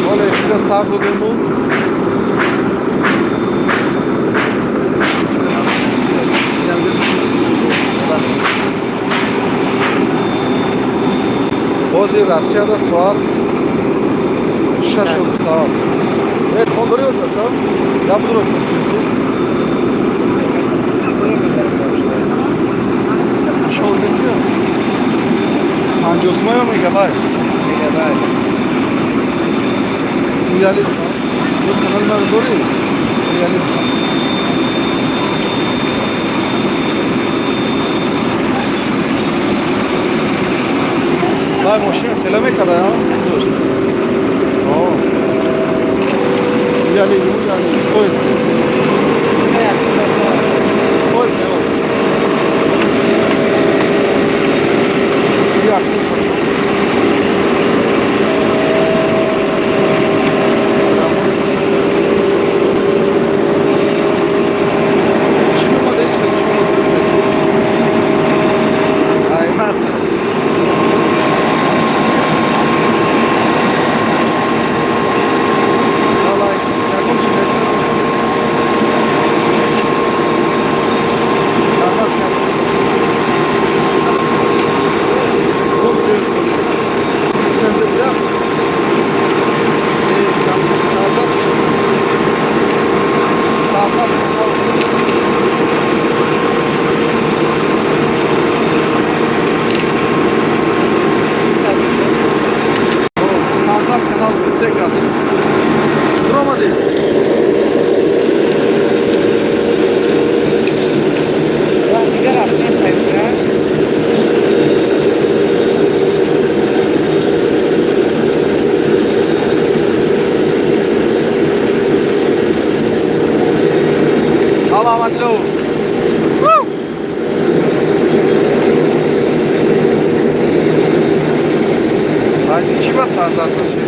Ҳоло эфира сар додему. Ҳозир Россияда соат 6 соат. Э, телефон дори ҳозир? Я буду. Шонздаҳ 50 сомон ё мегабайт? Мегабайт. Реали бизан. Ё канали маро дорӣ? Реали бизан. Вай, мошина тела мекарда, а? Яли, яли, қойси. Қойси, як. Чӣ меомада? Чӣ меомада? Ай, давай, ягон чи нест. Назад кам. Хуб, бия. Э, кам, сазад. Сазад. Сазад канал се кас. Дуромадӣ? Дигар рафтем сайфра. Алло, Амадилов. Айди чӣ ба сазад бошӣ?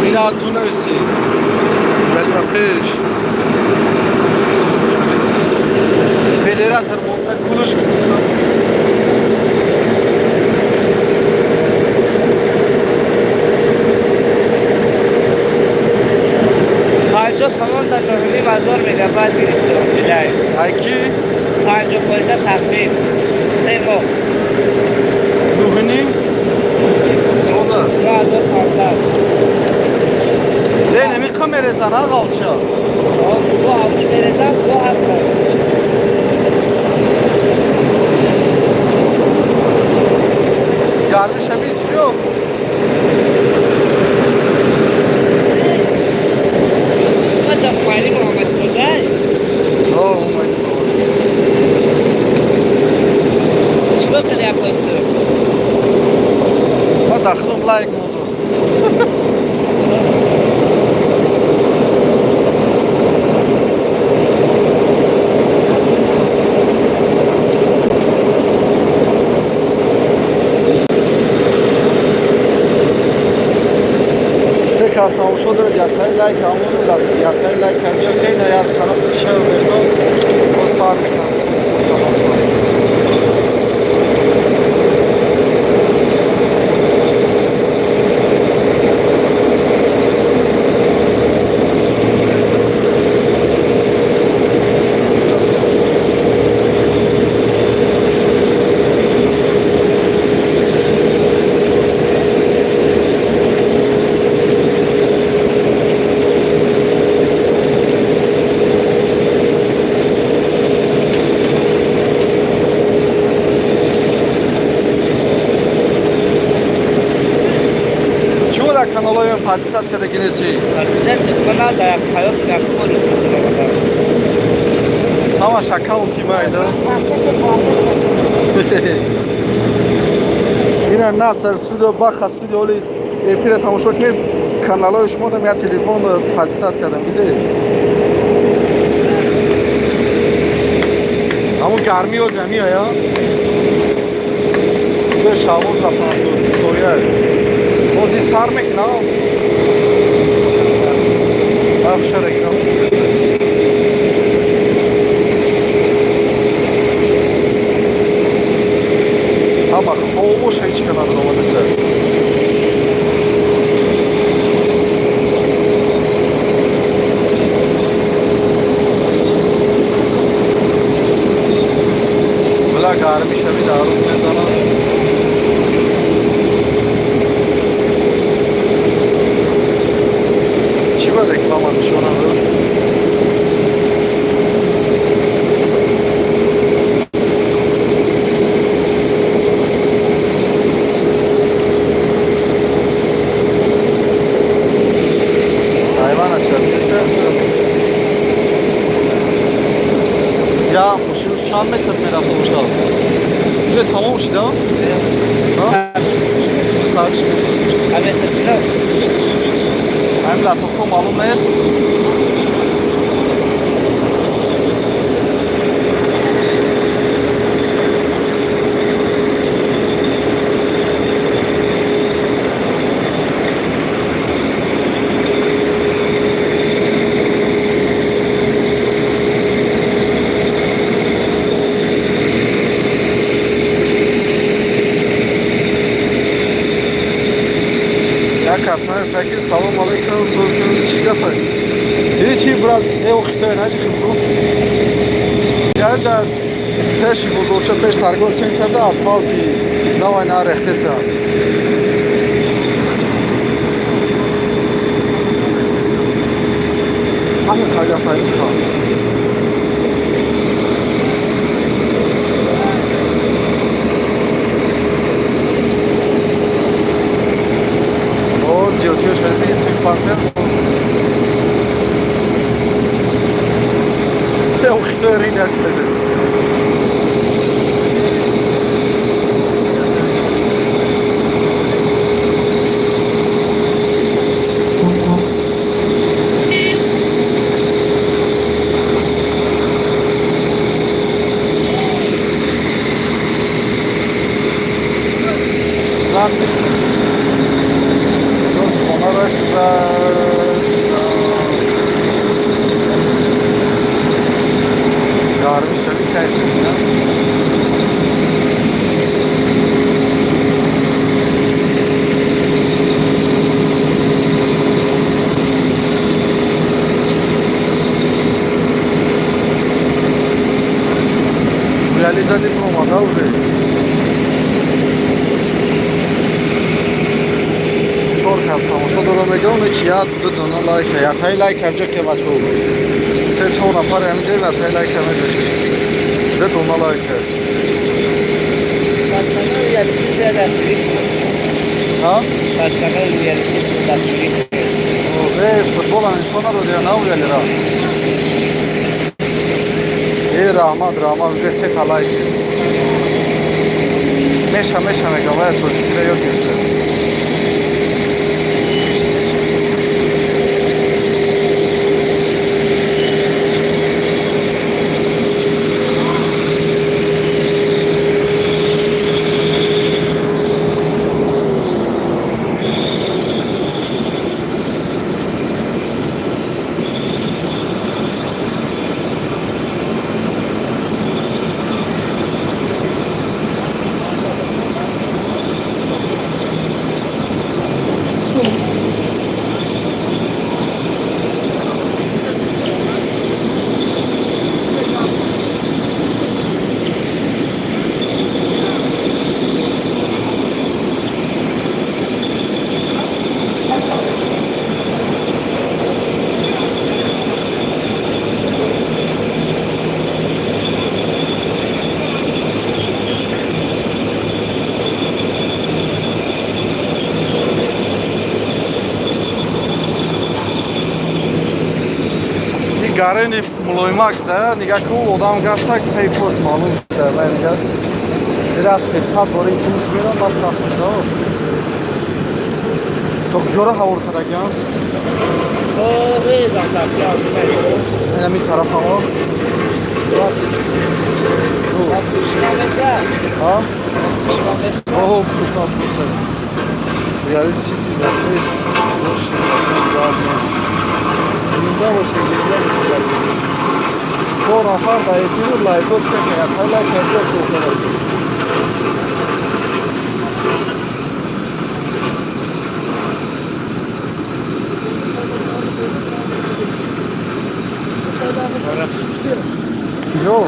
Ина ту нависӣ. Вали ба пеш. Федератор монда кулуш мекунад. 50 сомон та 9,5 ҳазор мегабайт гирифтам билай. Ай ки? 50 фоиза тахфиф. 3 моҳ. Нӯҳуним? Соза. 9500. Не, намиқа мерезан, а қалша. Бо ҳавуш мерезам, бо ҳастам. Гармиша бисёр. Ма Муаллим Муҳаммадзода. О, омадӣ. Чикор кардӣ, акосту? Ма дахлум лайк мондум. Се кас тамошо доред, яктаи лайк ҳамону яктаи лайк ҳамҷо кай на як тараф шаро бердо боз фарқ мекунад. Чего дар каналҳои подписать карда гинеси? Подписаться канал дар ҳаёт дар кори. Ҳамаш аккаунти майда. Ина Наср студио, Баха студио, оли эфира тамошо кунед, каналҳои шумо дам я телефон подписать кардам, дидед? Гармӣ оз ҳами ая. Ҷои шаҳбоз рафтан соя. Боз ин сар мекунам. Бахша реклам. Ҳама хомӯш, ҳеҷ ка надоромадаса. Била гармӣ шави дар рӯз мезанад. Чӣ ба реклама нишона дод? Hayvan açacağız. Я мошину чанд метр мерафта бошад? Уже тамом шуда? Ҳа? Так шуд. Метр кило. Ҳамин латоко маълум нест. Як кас нависа ки салом алейкум, сӯзтун, чӣ гапа? Ҳечи, брат, э охитой наҷи хибру. Я дар пеши бозорча, пеш торговый центрда асфалти навай нарехтеса. Ҳамин қа гапа ин қа. О, зиёдтиё шади свиф партнер. Э охитой ринак беде. Значит, роз хонара гузашт. Гармӣ шави кайф мекунам. Гуляли зади омада уже. Чор кас тамошо дорам, мегӯям, ки як ду дона лайка, ятаи лайк ҳамҷа ке бачо. Се чор нафар ҳамҷа ятаи лайк ҳамҷа. Ду дона лайка. Бачаҳо ялиси дастгирӣ. Ҳа? Бачаҳо ялиси дастгирӣ. Э, футбола нишон надод я на уялира. Э, раҳмат, раҳмат, уже се та лайк. Меша, меша мега, вая тоҷикиро ёд гирифта. Гарени мулоимак да нига ку одам гаштак пейпоз маълум шуда, ва нига ира 300 бори сумс мерам, ба сахт мешава. То куҷоро ҳавор кардагиам? Инами тарафамо Зур. А? Оҳо, пушман пуса. Реали Сити дар пеш бошед, гап нест. Зинда бошед, зинда бошед. Чор нафар дар эфир, лайко се кая, лайк карда кӯхара. Куҷо?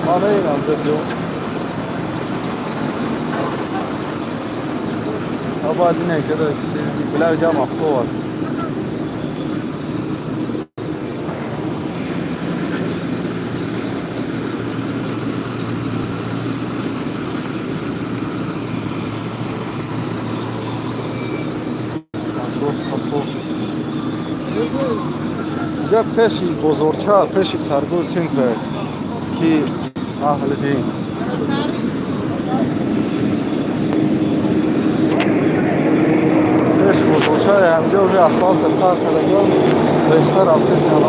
Ман мебинам бибиё. Бояд ине када била ҷам автовар. Инҷа пеши бозорча, пеши торговый центр, ки аҳли дин. Пеши бозорча ҳамҷа уже асфалта сар кардагиён, рехта рафтесиан.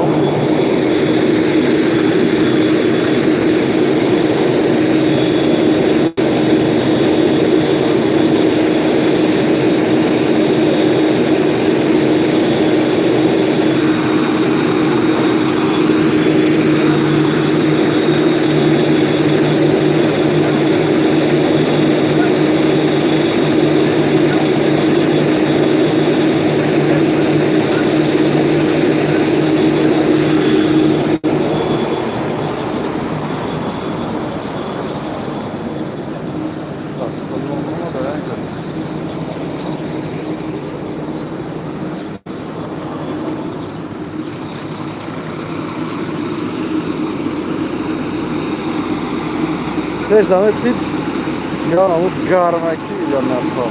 Пеш дамесид ё гармаки ё насҳо.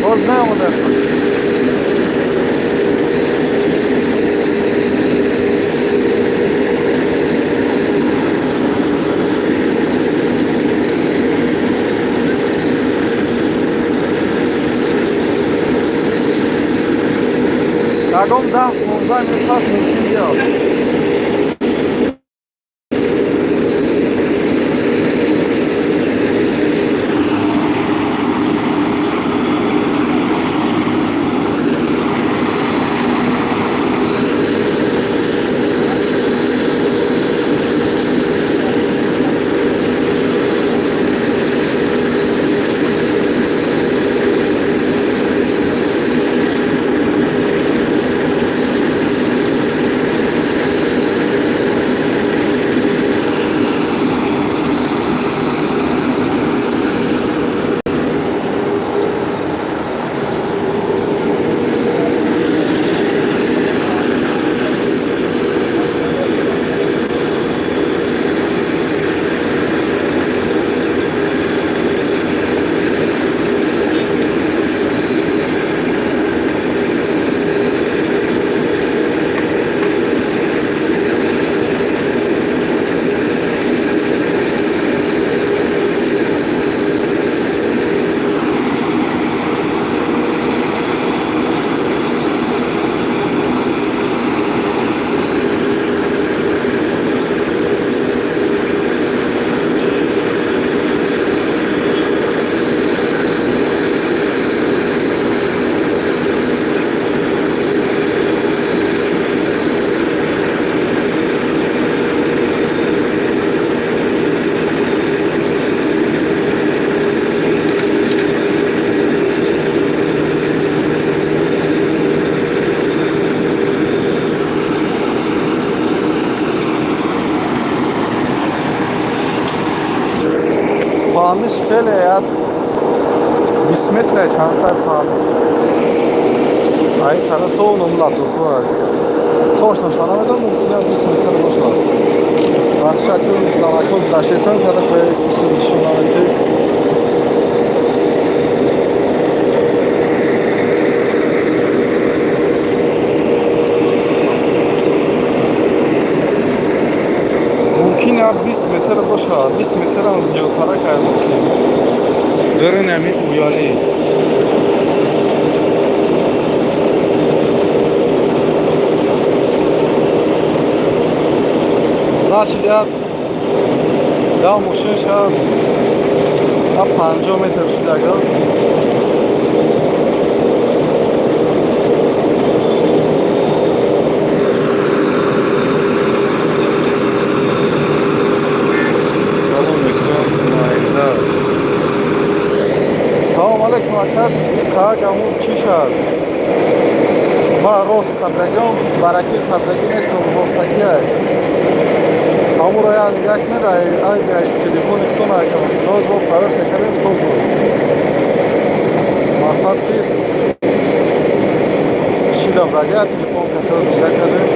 Боз наомада. Ягон 10-15 минут пас мумкин биёд. Паҳниш хеле, як 20 метре чанд қадр паҳниш. Ай тараф то ном латуку. Точно намедонам, мумкин аст 20 метр бошад. Бахшаку занако гузаштесан тарафи нишонаме. Мумкин аст 20 метр бошад, 20 метрам зиёдтара кай мумкин. Дөрин ами уяли. Значит, я дал мошин шад, а 50 метр шудага. Салом алейкум, майда. Салом алейкум, ака, қаагаму чӣ шад? Ма рост қаблягам, бараки қаблагӣ нестам, ростакиай. Ҳамуро я нигоҳ кунед, ай ай телефони худтон акам. Ноз бо парад мекардем, соз буд. Мақсад ки шида бага телефон катаз нигоҳ кардем.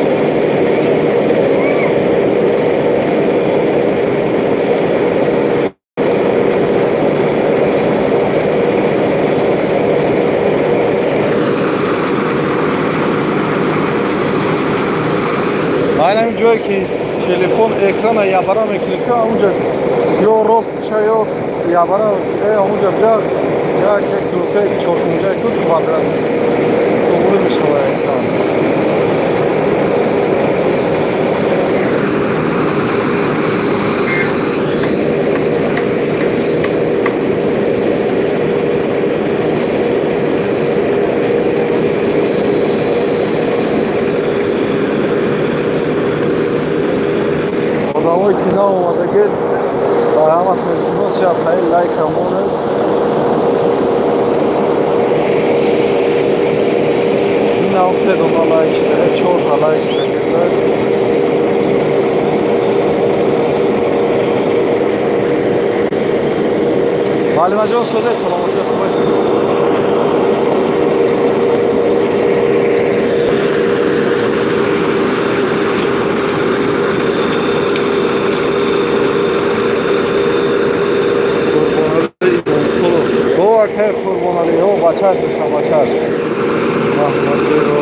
Айнан ҷое ки телефон экрана ябара мекунӣ, ки онҷа ё рост киша, ё ябара, онҷа бҷа як як кнопка чоркунҷа ку квадрат туғри мешавад экран. Одамои ки наомадагед, ба ҳаматон илтимос, яптаи лайка монед. Инам се дона лайк шуда, чорта лайк шуда. Маълимаҷон, созе саломатӣ хуб. Қурбонали, о бачаш мешам, бачаш. Раҳматиро.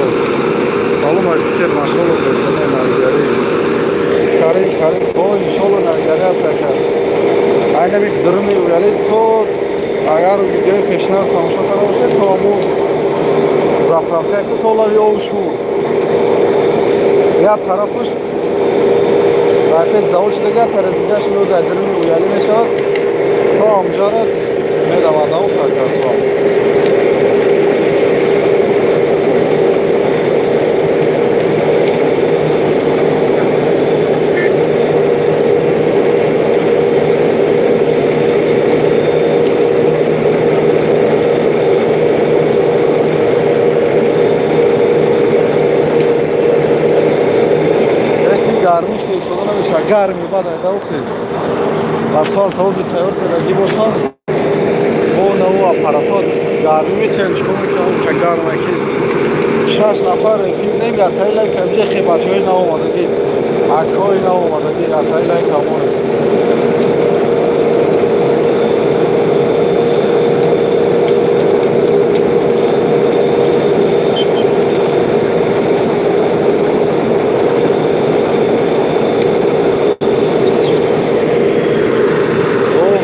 Салом алейкум, машолло бехона навигарӣ. Карим, Карим, о иншолло навигарӣ аст ака. Айнами дуруни уяли то агар видеои пешина тамошо карда бошед, то ҳамун заправка ку то лави овшу. Як тарафаш ракет завод шуда, як тараф дигаш ноз ай дуруни уяли мешавад. То ҳамҷара меравад ау каркасва. Яки гармӣ шуда истода намешавад, гарми бад айда ухед. Асфалт ҳозир тайёр кардагӣ бошанд, бо наву аппаратот гармӣ метиҳанд, чикор мекунанд, ча гарма ки шаш нафар эфир нем, ятаи лайк амҷа хе бачаҳои наомадагӣ, акҳои наомадагӣ, ятаи лайк амонед.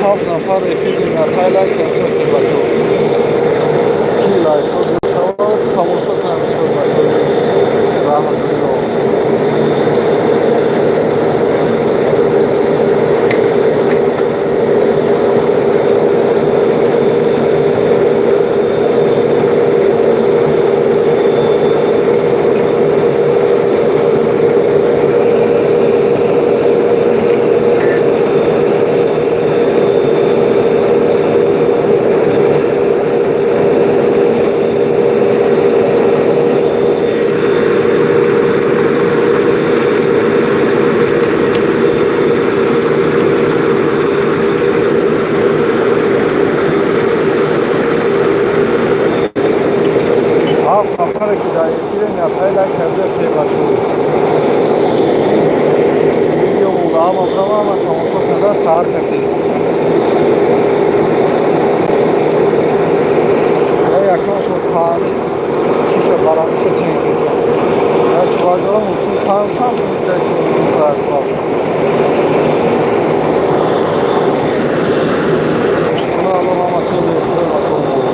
Ҳафт нафар эфир нем, ятаи лайк амҷа хе бачаҳо. Ки лайкҳо зиёд шавад, тамошо кунанд бисёр бачаҳои раҳматулло. мекунем бачо. Видео буда, ҳама брама, ҳама тамошо карда, саҳар кардем. Яконшон паҳни чиша баландиша чен кесам. Я чувак дорам, мумкин 5 сантиметр ки асфалт. Мошина алон ҳама тӯли мотор буд.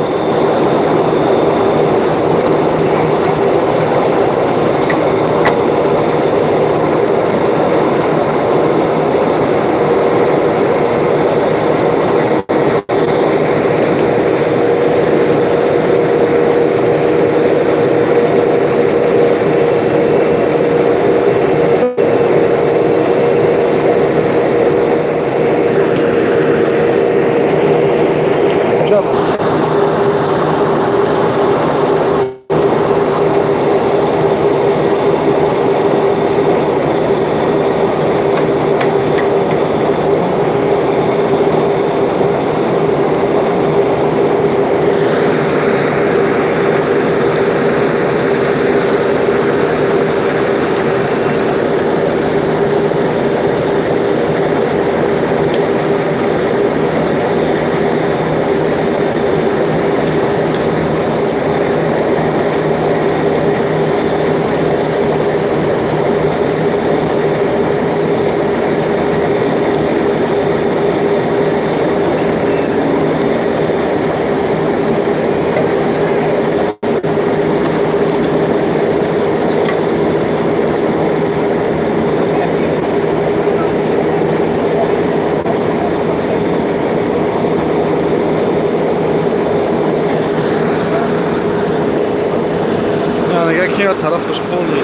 Яке тарафаш полный.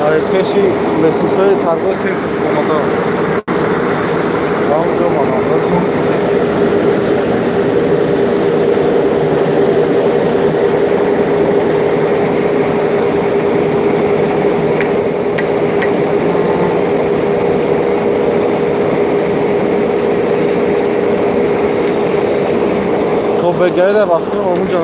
Ай пеши лесисои торговый центр омада. Ҳамонҷо манам. То бегайра вақти омуҷа.